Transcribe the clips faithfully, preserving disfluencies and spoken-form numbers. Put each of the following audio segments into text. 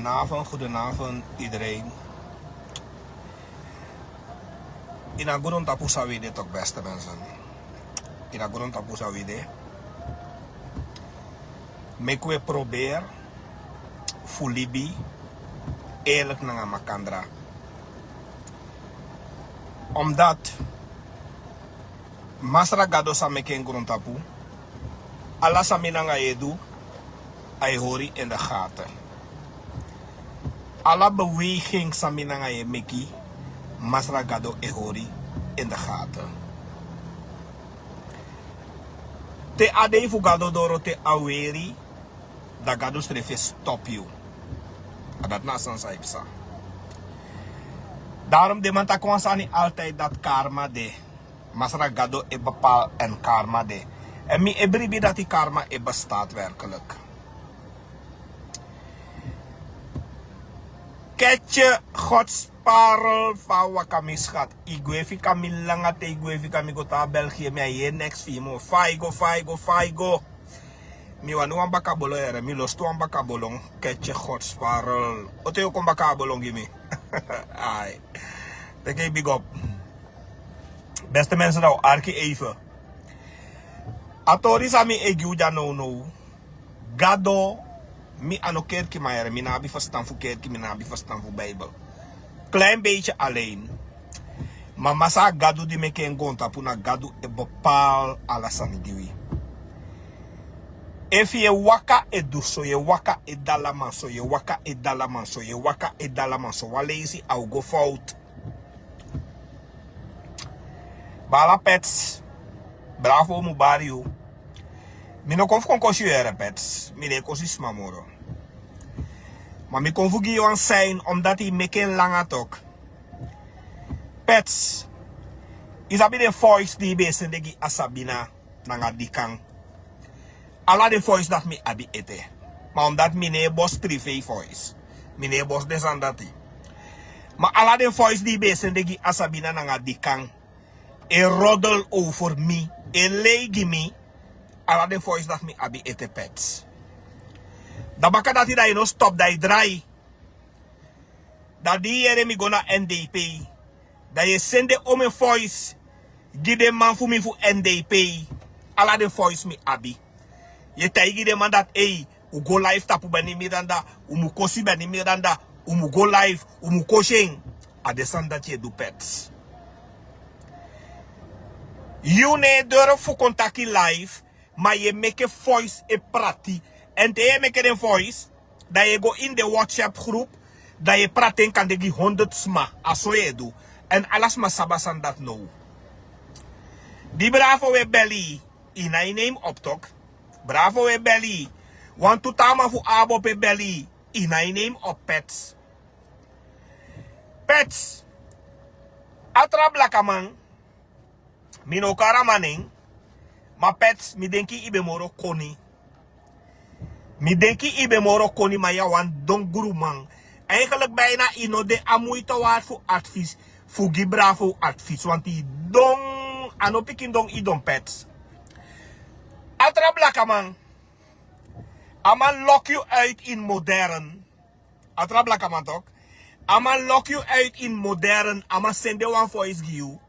Goedenavond, goedenavond iedereen. Ina grondtapu san wi de toch, beste mensen. Ina grondtapu san wi de. Meki wi probeer fu libi eerlijk nanga makandra. Omdat Masra Gado san meki en grondtapu, ala san mi nanga yu e du, a e hori in de gaten. Ala beweging san mi nanga yu e meki, Masra Gado e hori in de gaten. Te a dei fu Gado doro, te a weri, dan Gado srefi e stop yu. A dati na a sani san yu psa. Daarom den man taki wan sani altijd, dati karma de. Masra Gado e bepaal en karma de. En mi e bribi dati karma e bestaat werkelijk. Ketje, godsparel, fa waka mi skat. Yu gwe fika mi langa te, yu gwe fika mi go tan na België, mi á yere neks fu yu moro. Fa yu go, fa yu go, fa yu go. Mi wani wan baka bolon yere, mi lostu wan baka bolon. Ketje, godsparel. Ote yu o kon baka a bolon gi mi. Ai. Teke yu big up. Beste mensen, now arki even. A tori san mi e gi un dya nownow. Gado, mi a no kerkiman yere, mi no abi ferstan fu kerki, mi no abi ferstan fu Bijbel. Klein beetje alleen. Ma Masra Gado di meki en grondtapu, na Gado e bepaal ala sani gi wi. Efu yu e waka e du so, yu e waka e dalaman so, yu e waka e dalaman so, yu e waka e dalaman so, wan leisi a o go fout. Bala Pets, bravo, mi bari yu. Mi no kon fu kon kosi yu yere, Pets. Mi no e kosi sma moro. Ma mi kon fu gi yu wan sign, omdat yu meki en langa tok. Pets, yu sabi den voice di yu be e sende gi Asabina nanga Dikan. Ala den voice dati mi abi ete. Ma omdat mi no e bosi privé voice, mi no e bosi den sani dati. Ma ala den voice di yu be e sende gi Asabina nanga Dikan, e roddel over mi, e lei gi mi, ala den voice dati mi abi ete, Pets. Dan baka dati dan yu no stop, dan yu drai. Dan di yu yere mi go na N D P, dan yu e sende al mi voice gi den man fu mi fu N D P. Ala den voice mi abi. Yu e taigi den man dati, ei, un go live tapu Benny Miranda, un mu kosi Benny Miranda, un mu go live, un mu kosi en. A den sani dati yu e du, Pets. Yu no e durfu fu kon taki live, ma yu e meki voice e prati. Èn te yu e meki den voice, dan yu e go ini den WhatsApp groep, dan yu e prati en kande gi honderd sma. A so yu e du. Èn ala sma sabi a sani dati now. Di Bravo e beli yu, yu no e name op tok. Bravo e beli yu. Wantu taa man fu Abob e beli yu, yu no e name op, Pets. Pets. A tra blakaman, mi no o kari a man nen, ma Pets, mi denki yu be moro koni. Mi denki yu be moro koni, ma yu na wan don gruman. Eigenlijk bijna yu no de a moeite waard fu advies, fu gi Bravo advies, want yu don, a no pikin don yu don, Pets. A tra blakaman, a man lok yu uit in modern. A tra blakaman tok. A man lok yu uit in modern, a man sende wan voice gi yu.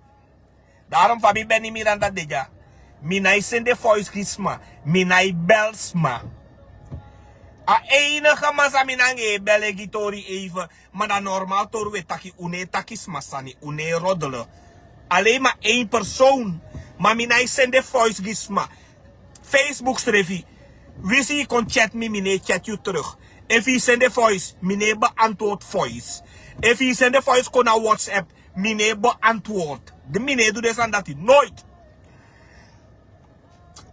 Daarom fa mi Benny Miranda de dya, mi no e sende voice gi sma, mi no e bel sma. A enige man san mi nanga en e bel e gi tori even, ma na normaal tori un e taki, un no e taki sma sani, un no e roddelen. Alleen maar één persoon, ma mi no e sende voice gi sma. Facebook srefi. Winsi yu kon chat mi, mi no e chat yu terug. Efu yu sende voice, mi no e beantwoord voice. Efu yu sende voice kon na WhatsApp, mi no e beantwoord. Mi no e du den sani dati, nooit.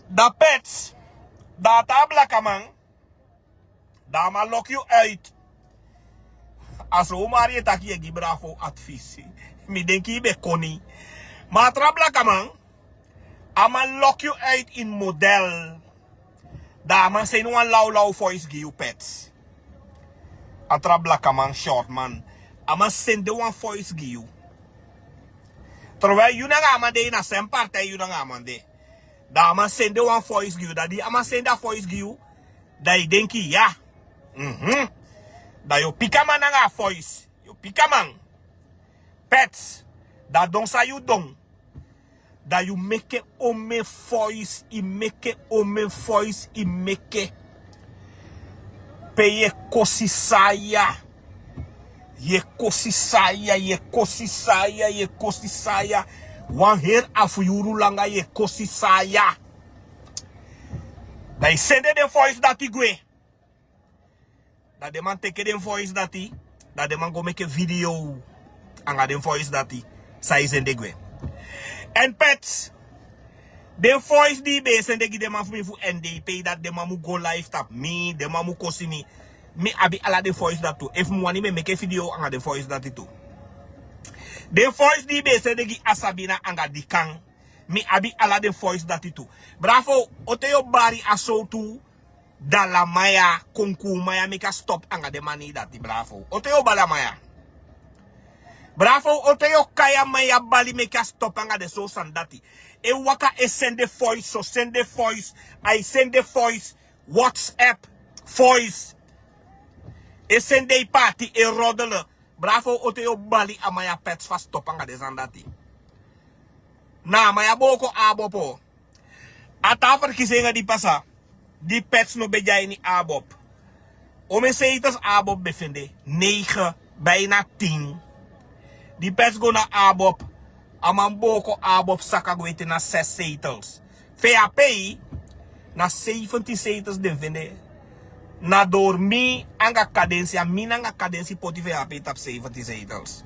Dan Pets, dan a tra blakaman, dan a man lok yu uit. A so un mari e taki yu e gi Bravo advies. Mi denki yu be koni. Ma a tra blakaman, a man lok yu uit in model. Dan a man sende wan lawlaw voice gi yu, Pets. A tra blakaman, short man. A man sende wan voice gi yu. Terwijl yu nanga a man de ini a sem partij, yu nanga a man de. Dan a man sende wan voice gi yu. Dan di a man sende a voice gi yu, dan yu denki ya. Mhm. Da yu o piki a man nanga a voice. Yu o piki a man. Pets. Da don san yu don. Da yu meke omen voice, yu meke omen voice, yu meke. Pe yu e kosi saya. Yu e kosi saya, yu e kosi saya, yu e kosi saya. Wan heri afu yuru langa yu e kosi saya. Da yu sende den voice dati gwe. Da den man teke den voice dati. Da den man go meke video anga den voice dati. San yu sende gwe. Èn Pets, den voice di yu ben e sende gi den man fu mi fu N D P, dati den man mu go live tapu mi, den man mu kosi mi. Mi abi ala den voice dati tu. Efu mi wani mi e meke video anga den voice dati tu. Den voice di yu ben e sende gi Asabina anga Dikan, mi abi ala den voice dati tu. Bravo, o te yu o bari a sowtu Dalamaya, Konkuumaya, meke a stop anga den man dati, Bravo. O te yu o bali a man ya. Bravo, o te yu o kai a man ya bali meke a stop anga den sowtu sani dati. E waka e sende voice, so sende voice, ai sende voice, WhatsApp, voice. E sende yu paati, e roddelen. Bravo, o te yu o bali a man ya, Pets, fu a stop anga den sani dati. Na a man ya booko ABOP. A taa ferkisi en di pasa, di Pets no ben de a ini ABOP. Omen zetels ABOP ben fende? Negen, bijna tien. Di Pets go na ABOP, a man booko ABOP saka go ete na zes zetels. V H P, na zeventien zetels den fende. Na dori mi anga Cadensi, a mi nanga Cadensi poti V H P tapu zeventien zetels.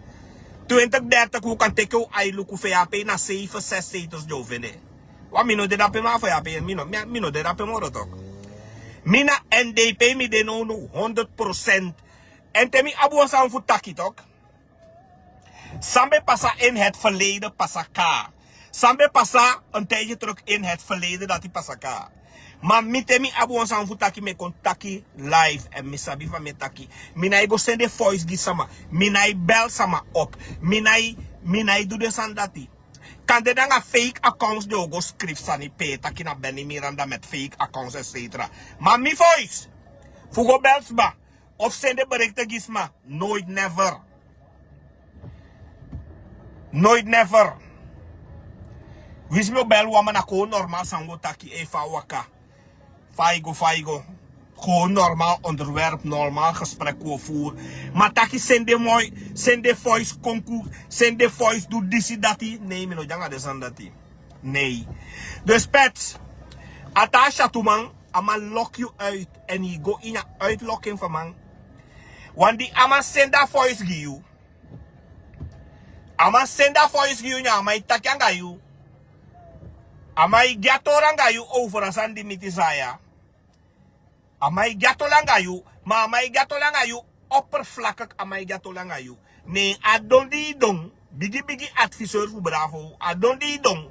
Twintig dertig, un kan teke un ai luku, V H P na zeven, zes zetels den o fende. Wan mi no de dape, ma V H P, mi no, mi, mi no de dape moro tok. Mi na N D P mi de nownow, honderd procent. Èn te mi abi wan sani fu taki tok. San ben pasa in het verleden pasa kaa. San ben pasa een tijdje terug in het verleden dati pasa kaa. Ma mi te mi abi wan sani fu taki, mi e kon taki live, èn mi sabi fa mi e taki. Mi nái go sende voice gi sama. Mi nái bel sama op. Mi nái, mi nái du den sani dati. Kande nanga fake accounts den o go skrifi sani pe taki na Benny Miranda met fake accounts, et cetera. Ma mi voice fu go bel sma of sende berichten gi sma, nooit, never. Nooit, never. Winsi mi o bel wan man, na kon normaal san go taki, e, fa a waka, fa a e go, fa a e go. Gewoon normaal onderwerp, normaal gesprek wi o voer. Ma taki sende moi, sende voice konku, sende voice du disi dati. Nee, mi no de anga den sani dati. Nee. Dus Pets, a taa syatu man, a man lok yu uit. Èn yu go ini a uitlokking fu a man. Wan di a man sende a voice gi yu. A man sende a voice gi yu, ne a man e taki anga yu. A man e gi a tori anga yu over a sani di miti saya. A man e gi a tori anga yu, ma a man e gi a tori anga yu oppervlakkig, a man e gi a tori anga yu. Ne a don di yu don, bigi bigi adviseur fu Bravo, a don di yu don.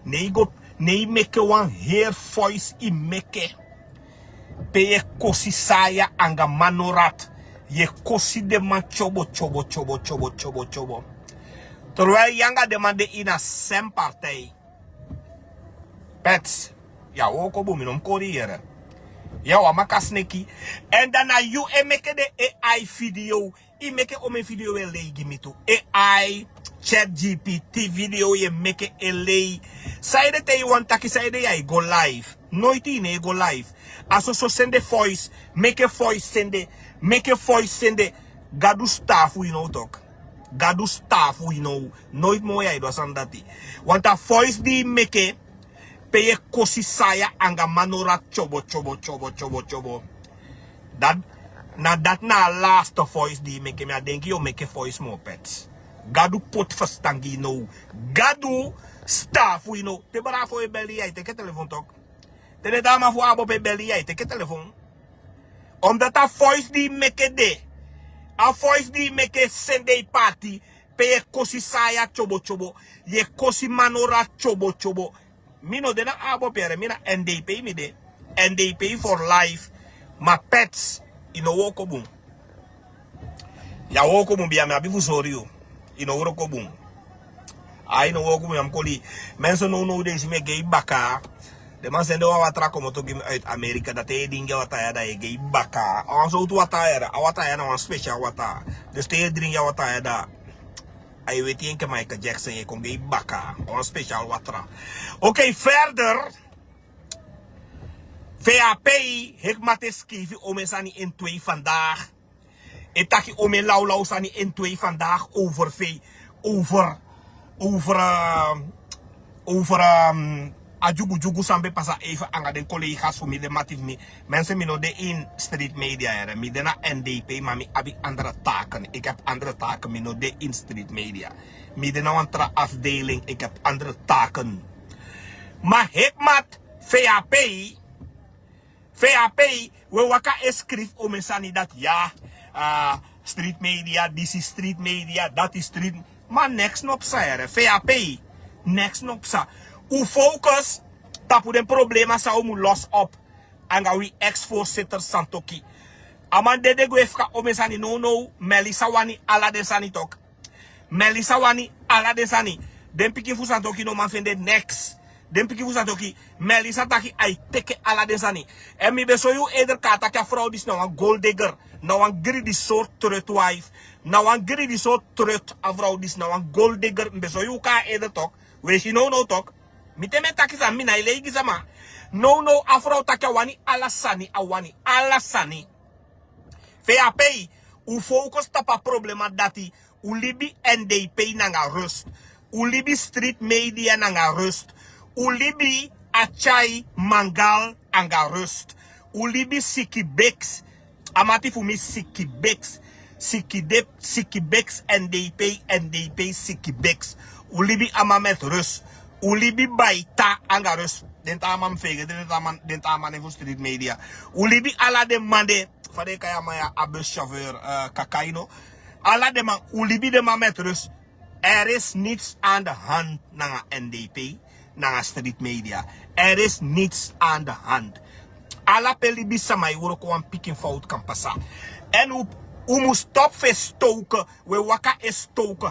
Ne yu go, ne yu meke wan heri voice, yu meke. Pe yu e kosi saya anga Manorat. Yu e kosi den man tyobo, tyobo, tyobo, tyobo, tyobo, tyobo. Terwijl yu anga den man de ini a sem partij. Pets, yu a wooko bun, mi no mu kori yu yere. Yu a wan makasneki. Èn dan na yu e meke den A I video. Yu meke omen video e lei gi mi tu. A I, ChatGPT video yu e meke e lei. Saide te yu wani taki, saide yu ai go live? Noiti yu no e go live. A soso sende voice, meke voice sende, meke voice sende. Gadu sitaafu yu now tok. Gadu sitaafu yu now. Noiti moo yu ai du a sani dati. Want a voice di yu meke, pe yu e kosi saya anga Manorat tyobo, tyobo, tyobo, tyobo, tyobo. Dati, na dati na a laatste voice di yu meke, mi á denki yu o meke voice moo, Pets. Gadu poti ferstan gi yu now. Gadu sitaafu yu now. Te Bravo e beli yu, yu ai teke telefon tok. Te den taa man fu ABOP e beli yu, yu ai teke telefon. Omdat a voice di yu meke de, a voice di yu meke sende yu paati, pe yu e kosi saya tyobo tyobo, yu e kosi Manorat tyobo tyobo. Mi no de na ABOP yere, mi na N D P mi de. N D P for life. Ma Pets, yu no wooko bun. Yu á wooko bun, bia, mi abi fu sori yu. Yu no wooko bun. Ai, yu no wooko bun, yu á mu koli. Mensen, nownow den e si mi e gei baka. Den man sende wan watra komoto gi mi uit Amerika, dati e dringi a watra ya da e gei baka. A wan sowtu watra ya da, a watra ya na wan special watra. Dus te e dringi a watra ya da, a e weti enke Michael Jackson, e kon gei baka. A wan special watra. Ok, verder. Vap, hekmat e skrifi omen sani en twee vandaag. E taki omen lawlaw sani en twee vandaag over vei over over over a dyugu dyugu san ben pasa even anga den collega's fu mi, den mati fu mi. Mensen, mi no de in street media here, mi de na N D P, maar mi abi andere taken, ik heb andere taken, mi no de in street media. Mi de na wan tra afdeling, ik heb andere taken. Maar hekmat, vap, vap, we waka e skrifi omen sani dati ya. Street media, disi street media, dati street. Maar niks no psa here, vap. Niks no psa. Un focus tapu den problema san un mu los op. Anga wi ex-voorzitter Santoki. A man dede gwe fika omen sani, no no, Melissa wani ala den sani tok. Melissa wani ala den sani. Den pikin fu Santoki no man fende niks. Den pikin fu Santoki, Melissa taki a e teke ala den sani. En mi ben soi un eder kan taki a vrouw disi na wan golddigger. Na wan gridi sort trut wife. Na wan gridi sort trut a vrouw disi na wan golddigger. Mi ben soi un kan eder tok. We si no no tok. Mi te mi e taki san mi na e lei gi sama. No no, a vrouw taki a wani ala sani, a wani ala sani. Vap, un focus tapu a problema dati. Un libi N D P nanga rust. Un libi street media nanga rust. Un libi a tyai mangal anga rust. Un libi siki beks. A mati fu mi siki beks. Siki de siki beks, N D P, N D P, siki beks. Un libi a man met rust. Un libi baita anga rust. Den taa man fege den taa man, den taa man fu street media. Un libi ala den man de. Fa den e kai a man ya, a buschauffeur, kakaino. Ala den man, un libi den man met rust. Er is niets aan de hand nanga N D P, nanga street media. Er is niets aan de hand. Ala pe libisama e wroko, wan pikin fout kan pasa. En un mus stop fu e stoken. We waka e stoken.